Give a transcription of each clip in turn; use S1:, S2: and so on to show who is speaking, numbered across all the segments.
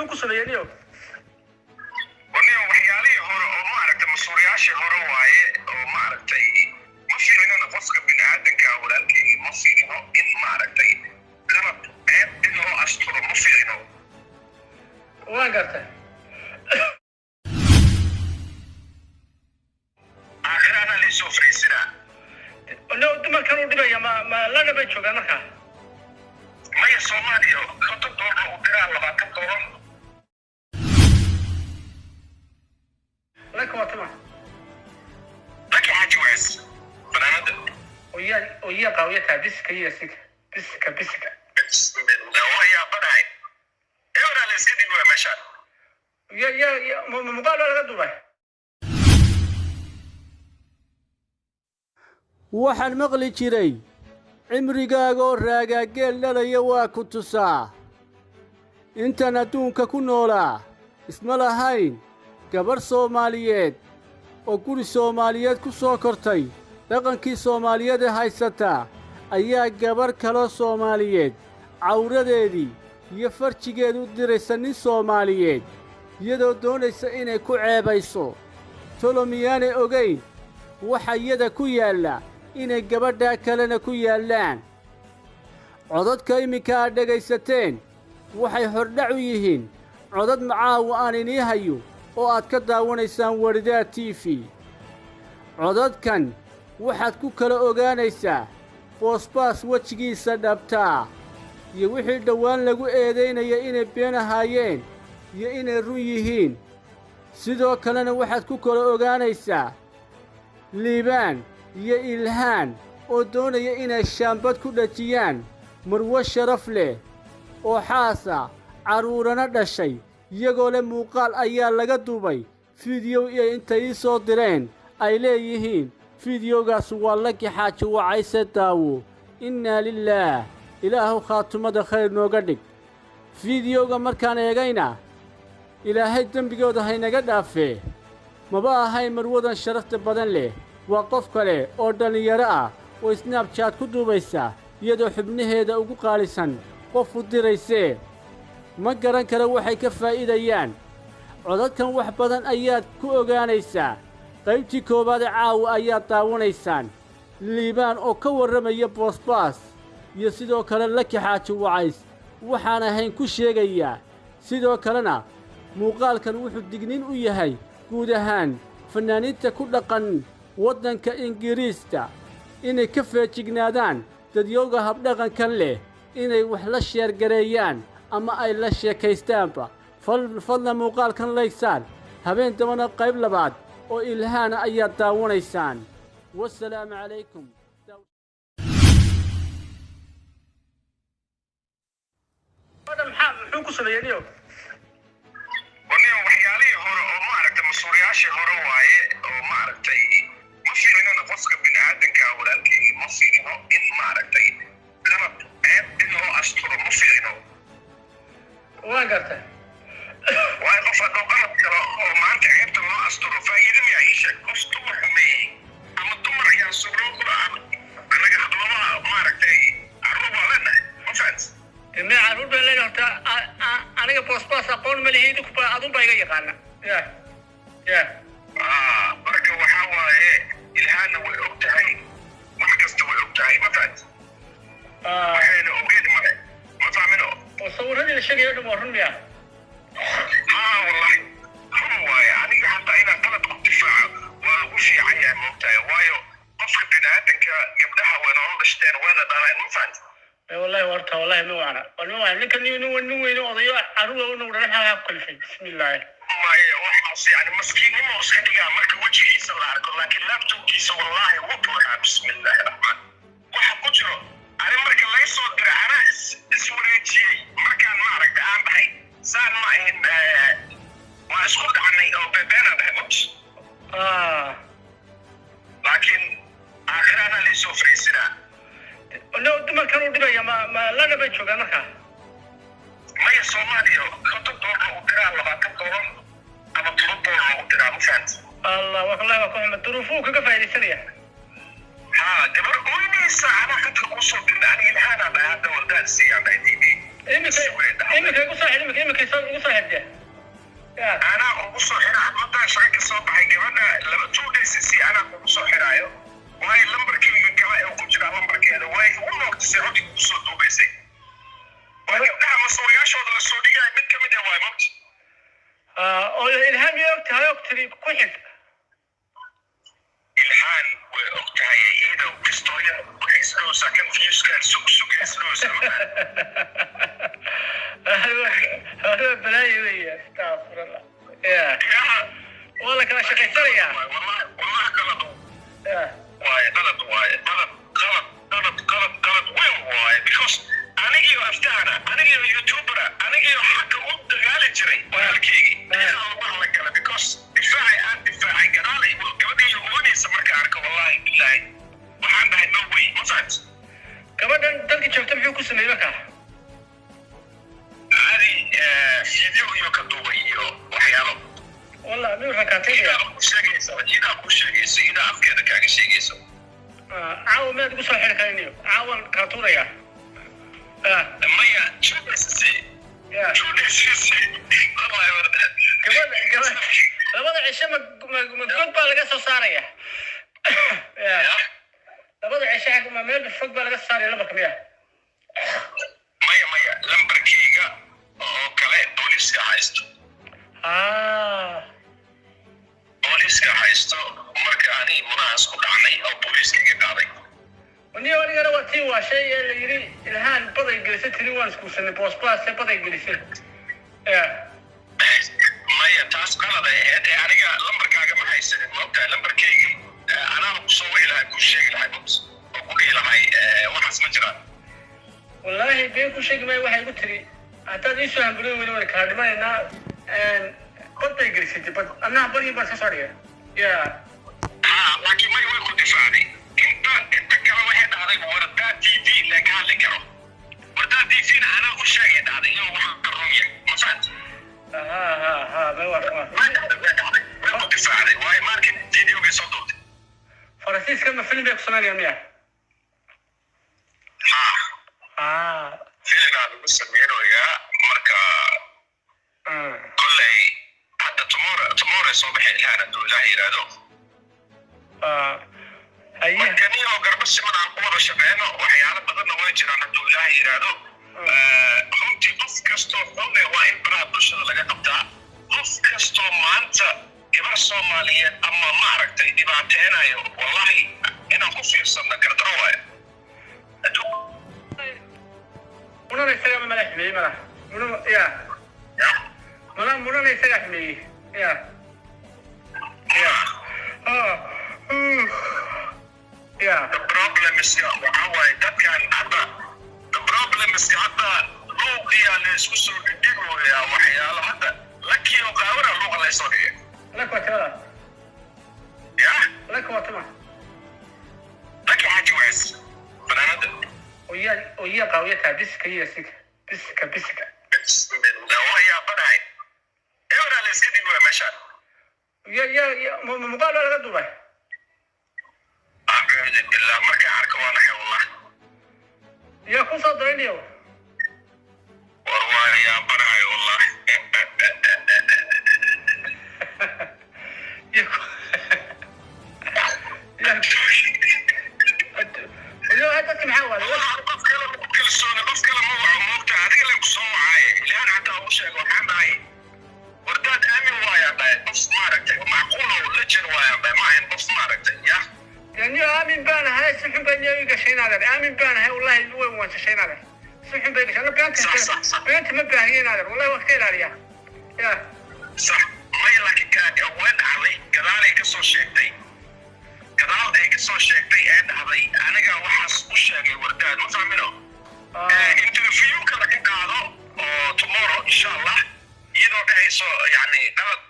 S1: Ku sameeyey niyo?
S2: Waniyo waxyaalihii hore oo maaragtay masuuriyaashii hore waaye oo maaragtay ma fiicnana qofka bini'aadanka, walaalkay, ma fiicno in maaragtay qalab ceeb in loo asturo, ma fiicno.
S1: Waan gartay.
S2: Aakhirana laysoo fariisinaa.
S1: No, dumarkan u dhibaya ma London bay joogaan markaa?
S2: Maya, Soomaaliya $50 u diraa, $20.
S1: Laka waa tuma?
S2: Laki Xaaji Wees, fanaanada.
S1: Oo yaa qaawiyataa? Biska iyo sika, biska, biska.
S2: Bismillah, waa yaabanahay, eberaa la iska dhigi waa meeshaan.
S1: Ya muuqaal baa laga duubay.
S3: Waxaan maqli jiray cimrigaagoo raagaageel dhalaya waa ku tusaa. Intaan adduunka ku noolaa isma lahayn gabadh Soomaaliyeed oo guri Soomaaliyeed ku soo kortay, dhaqankii Soomaaliyeed ee haysataa, ayaa gabadh kaloo Soomaaliyeed cawradeedii iyo farjigeedu u diraysa nin Soomaaliyeed, iyadoo doonaysa inay ku ceebayso. Tolo miyaanay ogayn waxa iyada ku yaalla inay gabadhaa kalena ku yaallaan? Codadka iminka aad dhegaysateen waxay hordhac u yihiin codad macaawa aan inii hayo oo aad ka daawanaysaan Waridaad TV. Codadkan waxaad ku kala ogaanaysaa Boosbaas wejigiisa dhabtaa iyo wixii dhowaan lagu eedaynaya inay been ahaayeen iyo inay run yihiin. Sidoo kalena waxaad ku kala ogaanaysaa Liibaan iyo Ilhaan oo doonaya inay shaambad ku dhajiyaan marwo sharaf leh oo xaasa, carruurana dhashay, iyagoo leh muuqaal ayaa laga duubay fiidiyow iyo intay ii soo direen ay leeyihiin fiidiyowgaas waa Laki Xaaji Wacayse daawo. Innaa lilaah, Ilaahu khaatumada khayr nooga dhig. Fiidiyowga markaan eegayna, Ilaahay dembigooda haynaga dhaafee, maba ahayn marwadan sharafta badan leh, waa qof kale oo dhallinyaro ah oo Snapchat ku duubaysa iyadoo xubnaheeda ugu qaalisan qof u diraysee. Ma garan kara waxay ka faa'iidayaan. Codadkan wax badan ayaad ku ogaanaysaa. Qaybtii koowaad ee caawa ayaad daawanaysaan Liibaan oo ka warramaya Boosbaas iyo sidoo kale Laki Xaaji Wacays waxaan ahayn ku sheegayaa. Sidoo kalena muuqaalkan wuxuu digniin u yahay guud ahaan fannaaniinta ku dhaqan waddanka Ingiriiska inay ka feejignaadaan dadyowga habdhaqankan leh inay wax la sheergareeyaan ama ay la sheekaystaanba. Fadlan muuqaalkan laygsaar. Habeen dambana qayb labaad oo Ilhaana ayaad daawanaysaan. Wasalaamu calaykum.
S1: Maxaa muxuu ku sameeyey niyo?
S2: Waniyo waxyaalihii hore oo maaragtay masuuriyaashii hore waaye oo maaragtay ma fiicnana qofka bini'aadanka, walaalkay, ma fiicno in maaragtay qalab ceeb in loo asturo, ma fiicno.
S1: Waan gartay.
S2: Waayo qof hadduu qalab galo oo maanta ceebta loo asturo, faa'iido miyaa? Ii sheeg, qof dumar xumeeyey ama dumar ayaa sugnoo kula anaga hadlamaha maaragtay carruur baa leenahay, ma fahant?
S1: Me, carruur baan leenahay. Horta aniga Boosbaas aqoon ma lihi, idinku baa adun baa iga yaqaana ya.
S2: Marka waxaa waaye Ilhaana way og tahay, wax kasta way og tahay, ma fahant? Waxayna ogeyn male, ma fahmino?
S1: Oo sawiradii la sheegayo dhan waa run miya?
S2: Haa, wallahi run waaye. Aniga hataa inaan qalad ku difaaco waa lagu fiican yahay, moogtahay? Waayo qofka biniaadanka gabdhaha way noola dhashteen, wayna dhaleen, ma fahant?
S1: Wallahi horta, wallahi ma wacna, ma wacna. Ninka nin weyne, odayo, carruur waaweyn oo dhalay, maxaa ku kalifay? Bismillaahi.
S2: Maya, waxaas yani maskiinnimo iska dhigaa marka wejigiisa la arko, laakiin laptopkiisa wallahi wuu buuxaa. Bismillaahi raxmaan, waxa ku jiro ani marka lay soo diray anaa iswareejiyey. Markaan maaragta aan dhahay saan ma ahin, waa isku dhacnay oo bebeenaa dhahay mot. Laakiin aakhirana laysoo fariisinaa.
S1: No, dumarkan u dhibaya ma London bay joogaan markaa?
S2: Maya, Soomaaliya $50 u diraa, $20 ama $10 u diraa, ma fahant?
S1: Allah, wallahi waa ku xuma, duruufuhu kaga faaidaysanaya.
S2: Haa, gabar oynaysa anaa khadka kusoo dirna, aniga Ilhaanaa dhahay hadda wardaan siiyaan dhahay TV.
S1: Iminka igu soo xidh, iminka igu soo xidh. Ya.
S2: Anaa kugu soo xira hadmadaa shaqa ka soo baxay gabadha laba 2 days si anaa kugu soo xiraayo, waayo lambarkeyga kale ee ku jira lambarkeeda way igu noogtisay, codki kugu soo duubaysay. Waa gabdhaha masawirayaashooda la soo dhigaya mid ka mid ah waay, mogti.
S1: Oo Ilhaam iyo og tahay, og tiri ku xidh.
S2: Ilhaan way og tahay iyada kastooya, waxay isdhowsaa kan viewskan sug sug isdhowsaa.
S1: Hore balaayo weeye, astaqfirullah. Ya, waa la kala shaqaysanayaa.
S2: Wallahi, wallahi, qalad
S1: ya
S2: waaye, qalad waaye, qalad, qalad, qalad, qalad, qalad weyn waaye, because anigiyo aftahana, anigiyo youtubera, anigiyo xaqa u dagaali jiray walaalkeygii ilaa wax la gala, because difaacay aan difaacay gadaalay gabadhii oonaysa marka arko, wallahi billahi, waxaan dhahay no way, ma fahat?
S1: Gabadhan dalka joogta muxuu ku sameeyey markaa?
S2: Caadi video iyo ka duubay iyo waxyaalo.
S1: Wallah miyuu rakaataynaya?
S2: Idaa ku sheegaysa, idaa ku sheegaysa, idaa afkeeda kaaga sheegayso.
S1: Caawa miyaad igu soo xidhi kariniyo? Caawan kala tuuraya.
S2: Maya, 2 days si 2 days si wallahi warda.
S1: Gabadha labada cisho ma god baa laga soo saaraya? Ya, labada cisho ma meel fog baa laga soo saaraya lambarka miya?
S2: Maya, maya, lambarkeyga oo kale booliiska haysto. Booliiska haysto. Marka ani munahaas ku dhacnay oo booliiska iga qaaday.
S1: Niyo, anigana waa tii waashay ee la yidhi Ilhaan baday gelisay, tiri waan isguursanay, boosbaase baday gelisay, ya.
S2: Maya, taas qalad ay ahayd ee aniga lambarkaaga ma haysanin, ma ogtahay? Lambarkeygii anaaba kusoo wici lahay, kuu sheegi lahay mogt, oo ku dhihi lahay waxaas ma jiraan.
S1: Wallaahi been ku sheegi maayo, waxay igu tiri haddaad iisoo hambulin weyne waan kala dhimanaynaa. Bad bay gelisay, bad annaha baryi baan iska soo dhigay, ya.
S2: Ha, laakiin may way ku difaacday. Inta kale waxay dhahday Wardaa TV laga hadli karo, Wardaa TV na anaa u sheegay dhahday inuu waxaan ka run yahay, ma fahanti?
S1: Ha ha ha, may waa
S2: Way dhahday, way dhahday, way ku difaacday, waayo markin videogay soo duubtay.
S1: Faransiiska ma film bay ku samaynayaan miya?
S2: Ha. Filinaa lagu sameynayaa marka. Kolley hadda tomorrow soo baxay Ilhaan, hadduu Ilaah yidhaahdo.
S1: Haye.
S2: Marka nin oo garba siman aan ku wada shaqeyno, waxyaalo badanna way jiraan, hadduu Ilaah yidhaahdo. Runtii qof kastoo xune waa in baraha bulshada laga qabtaa. Qof kastoo maanta gabar Soomaaliyeed ama maaragtay dhibaateynayo, wallahi inaan ku fiirsanno gardaro waayo.
S1: Munana isagaa mala xumeeyey mala muna ya mala munana isagaa xumeeyey, ya ya.
S2: The problem is waxaa waaye dadkan hadda, the problem is hadda luuqiyaa la isku soo dhigdhigoyaa waxyaalo. Hadda Lakiyo qaawara luuqa la soo dhigay.
S1: Laka waa tirada.
S2: Ya.
S1: Laka waa tuma?
S2: Laki Xaaji Weys, fanaanada.
S1: Oya oya, qaawiyataa biska iyo sika biska biska.
S2: Bismillah, waa yaabanahay, eberaa la iska dhigi waa meeshaan.
S1: Ya, muuqaal baa laga duubay.
S2: Acuudu billah, markaan arko waa naxay wallah.
S1: Yaa ku soo diraynayo?
S2: War waa yaabanahay wallah.
S1: Ya ku ya ya, dadka maxaa waaye?
S2: Wallahi qof kale ma ku kalsooni, qof kale ma waco, moogta, adiga leen kusoo wacaaye. Ilahan xataa u sheego, waxaan dhahay wardaad aamin waayaan dhahay, qof maaragtay macquulo la jir waayaan dhahay, ma ahayn qof maaragtay ya.
S1: Niyo, aamin baan ahay, si xun bay niyo ii gashay inaadeer. Aamin baan ahay, wallahi way waansashay inaadeer, si xun bay gashay. Ana beenta
S2: Sax, sax, sax.
S1: beenta ma baahiye inaadeer, wallahi waan ka ilaaliyaa, ya.
S2: Sax, maya, laakiin way dhacday, gadaalay ka soo sheegtay, gadaal ay ka soo sheegtay ee dhahday aniga waxaas u sheegay wardaad, ma fahmino? Interview kale ka qaado oo tomorrow insha Allah, iyadoo dhahayso yani qalad,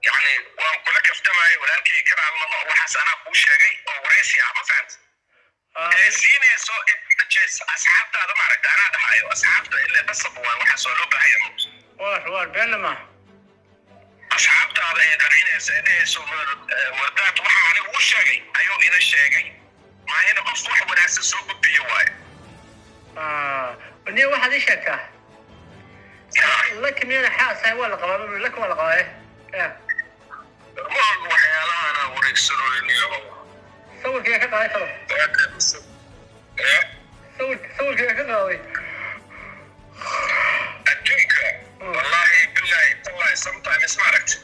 S2: yani waan kula kaftamayo walaalkay, ka raalnamo, waxaas anaa kuu sheegay, oo waraysi ah, ma fahant? Ee siinayso asxaabtaada, maaragta, anaa dhahayo asxaabta ilaa qasab waay, waxaas waa loo baahan yahay.
S1: Waar waar, beenna maaha.
S2: Asxaabtaada ee qancinaysa ee dhahayso wardaad waxa anigu u sheegay ayuu ina sheegay, maahina qof wax wanaagsan soo gudbiyo waayo.
S1: Niyo, waxaad ii sheegtaa Laki miyana xaasahay waa la qabaa, laki waa la qabaa. Ya.
S2: Ma og waxyaalahan aan wareegsanooyniyo.
S1: Sawirkiyaa ka qaaday talo?
S2: Eh?
S1: Sawirkiyaa ka qaaday?
S2: Adduunka, wallahi billahi tallahi, sometimes maaragta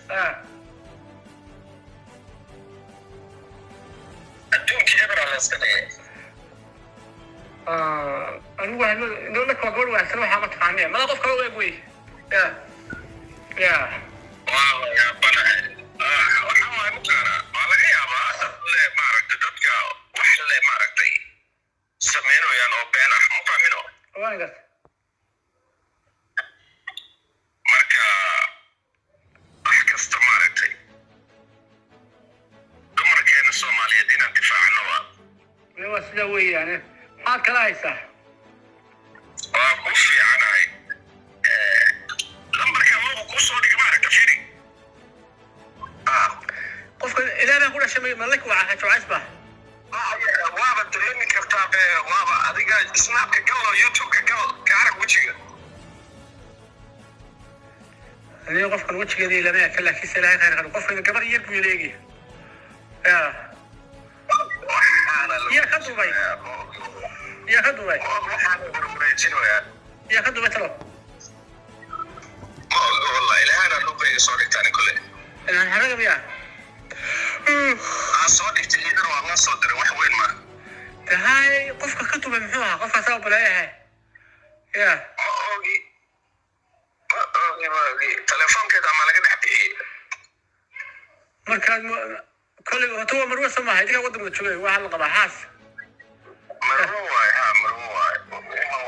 S2: adduunka ebra la iska dhigay.
S1: Anigu waxaan laki waa gabadh wanaagsan, waxaa ma taqaaniya mala qof kale u eg wey. Ya ya.
S2: Waa la yaabanahay. Waxa waaye mataqaanaa, waa laga yaabaa dad le maaragtay, dadka wax le maaragtay sameynayaan oo been ah, ma fahmino?
S1: Waan garta.
S2: Marka wax kasta maaragtay dumarkeena Soomaaliyeed inaan difaacno waa
S1: Waa sidaa weeyaane. Maxaad kala haysaa?
S2: Waa ku fiicanahay. Lambarka luuqa kuu soo dhiga, maaragta, fiiri.
S1: Qofka ilaa baan ku dhashay ma laki waa jawcays ba.
S2: Waaba dareemi kartaa be, waaba adiga Snapka gal oo YouTube-ka gal, ka arag wejiga.
S1: Aniga qofkan wejigeeda ilama eka, laakiinse Ilaahay khayr qabo, qofkan gabar yar buu ileegi ya.
S2: Waxaana lagu
S1: Yaa ka duubay? Yaa ka duubay?
S2: Waxaana warwareejinayaa.
S1: Yaa ka duubay talo?
S2: Ma oga wallahi, ilaahana luuqayga soo dhigtaan kole.
S1: Ilhaan xaraga miyaa?
S2: Aa, soo dhigtay iyadana waa la soo diray, wax weyn ma
S1: Tahay qofka ka duubay muxuu ahaa? Qofkaasaa baleeyahay ya.
S2: Ma ogi, ma ogi, ma ogi. Telefoonkeeda ama laga dhex bixiyey.
S1: Markaad kolley horta waa marwe soo maaha? Idinkaa waddanka joogay, waxaa la qabaa xaas.
S2: Marwo waay, ha, marwo waay.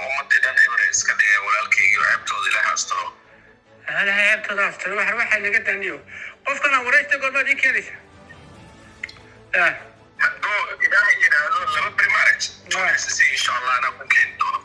S2: Ummadii dhan ebre iska dhigay walaalkaygi, ceebtooda Ilaah asturo.
S1: Halaha ceebtooda astiro. Wax waxaa naga daaniyo qofkan aan wareysta, goormaad ii keenaysa ya?
S2: Hadduu Ilaahay yidhaahdo 2 beri maaragt si insha Allah anaa ku keeni doono.